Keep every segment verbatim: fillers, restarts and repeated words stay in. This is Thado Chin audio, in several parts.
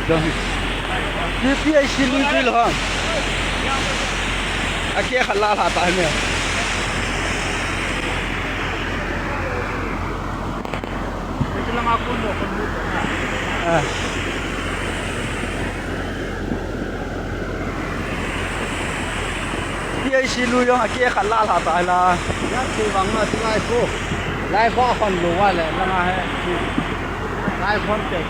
Dong. Pi pi ai si lui lui lo hang. A ke khat la la ta ne. Ah. Pi ai si lui jong a ke khat la la ta la. Ya si vang ma si lai ko. Lai ko kon lo wa le la nga he. Lai kon te.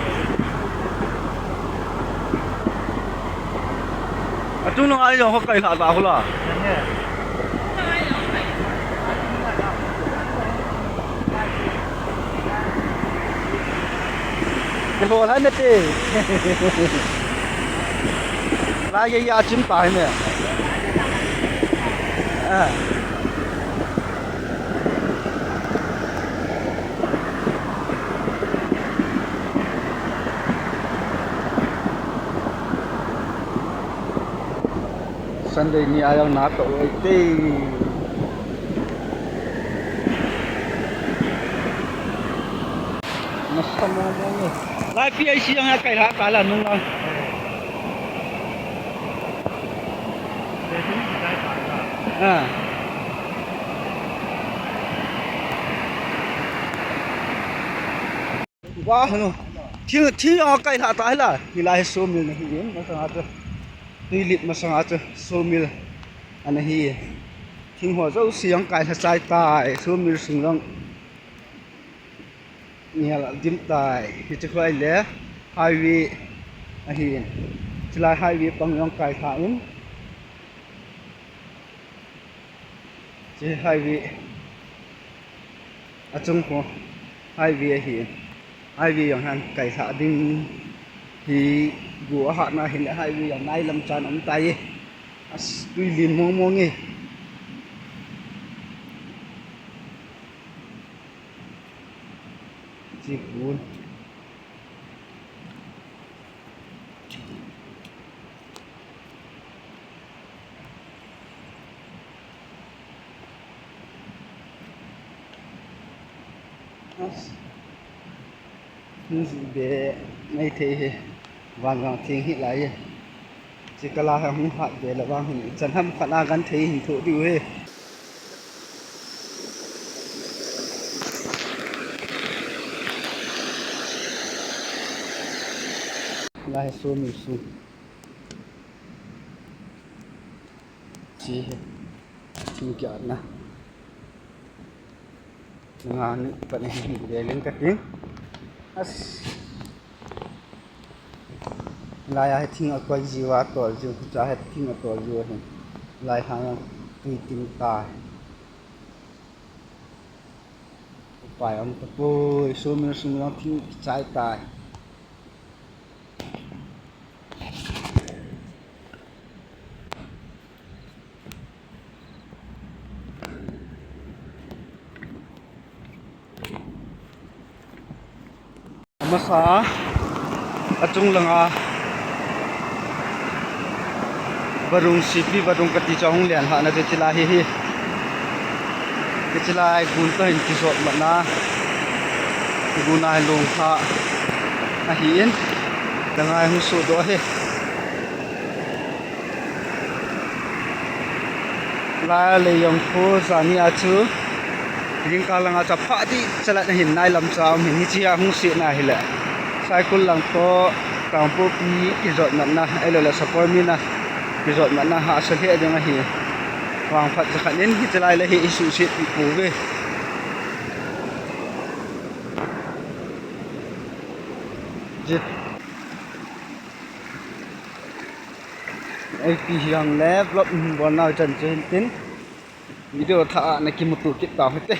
Atung nung ai jong ho kai la ta ko la. Kihol han nate. Lai ke ya chim ta hi ne. Ah. Sunday ni a jong na toh u ahi te. Nasa mo mo ni. Lai pi ai si jong a kai la ta la nung la. Ah. Wa hanu. Thing thing a kai la ta la. Hi lai sawmill na hi in. Masanga chu. Tuilit masanga chu sawmill ana hi. Thing ho jouse jong kai la chai tai. Sawmill sung jong ngel dim tai. Hiche khu ahile highway ahin. Chulai highway pang jong kai la in. Hiche highway. Achung khu highway ahi. Highway jong han kai la ding hi gu ahat na hin highway jong nailam chan um tai. As tuilit mong mong e. Chi khu. Hung jih be mai thei hi. Van vang theng hi lai e. Chi kala ha hung hat be la vang hin chan ham khat a gan thei hin tho diu he. Lai sawmill sung. Chi hi. Thing kiatna. Nga ni pa ni hi le ling ka ting. As. Lai a hi thing a koi jiu a tol jiu, cha hi thing a tol jiu hin. Lai ha jong tui tin tai. Upai um tapoi, sawmill sung jong thing kichai tai. Amasa a, achung langa, Vadung C P, Vadung kati chu ahung len hahna chu chilai hi hi. Chilai gun toh hin kijot matna. Gun a hin long kha ahin. Langa hung sohdoh hi. Lai a lei jong khu jani a chu jingkah langa chu aphah dih chalat ahin nailam cha um hin hiche a hung setna hile. Saikul lang toh Kangpokpi kijot matna, ahilou le Sapormeina kijot matna hahsa lheh ding ahi. Vangphat jakhat in hiche lai le hi isuhset pi pouve. Jit. Ipi hijongle vlog hung bolnau chan chu hin tin. Video thah a na kimuto kit tau hite.